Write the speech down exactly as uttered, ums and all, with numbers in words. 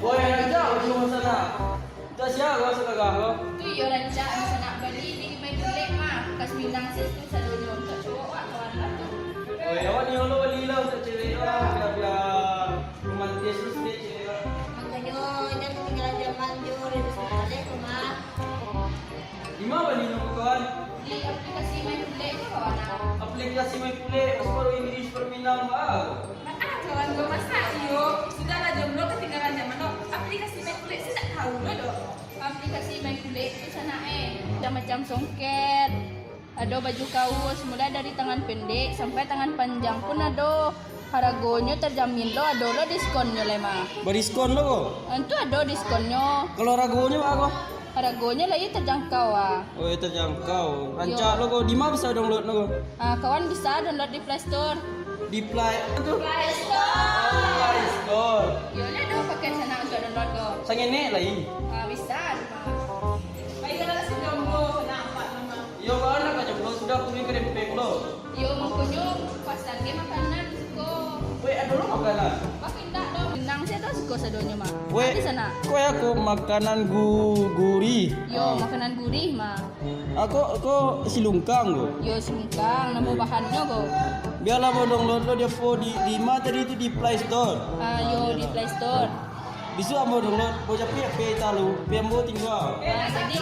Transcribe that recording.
Woi, rancak baju masalah. Dah siap kau sagagah ko? Tu iyo rancak, masalah bali di Mai Pulek mah. Kas Minang situ sadonyo, untuak cowok wak kawan lah tu. Woi, awak ni lo bali lah untuak cewek lah, biar-biar romantis tu sikit cewek lah. Makonyo, jan katinggalan zaman jo, rindu sangat alek ko mah. Di ma bali nyo ko, kawan? Di aplikasi Mai Pulek ko, kawan ah. Aplikasi Mai Pulek, baru Inggris, baru Minang, baa. Ah, kawan ko, masa iyo? Sudahlah, jomblo katinggalan zaman lo. Aplikasi Mai Pulek, sanak tahu lo doh. Aplikasi Mai Pulek tu sanak eh. Macam-macam songket. Ado baju kaus, mulai dari tangan pendek sampai tangan panjang pun ado. Haragonyo terjamin lo, ado lo diskonnyo lai mah. Badiskon lo ko? Antu ado diskonnyo. Kalau haragonyo baa ko? Haragonyo lai terjangkau ah. Oh, iyo terjangkau. Rancak lo ko. Di ma bisa download lo ko? Ah, kawan bisa download di Play Store. Di Play, apa tu? Play Store. Oh, Play Store. Yo, lah ado pakai sanak untuak download ko. Sangenek lai. Ah, bisa. Baiklah, sudah mo nampak nama. Iyo, baa nak ka jomblo, sudah kuli kerempeng lo. Iyo, mangkonyo pasan ge makanan suko. Weh, ado lo makanan? Baa indak doh. Minang se doh suko sadonyo mah. Weh, di sanak. Ko ya ko makanan gu-, gurih. Iyo, makanan gurih mah. Ah, ko, ko silungkang ko? Iyo, silungkang, namo bahannyo ko? Bialah, ambo download lo di apo, di, di ma tadi tu, di Play Store. Ah, iyo, di Play Store. Bisuak ambo download, ambo japuik P C talu, P C ambo tingga. Ah, jadi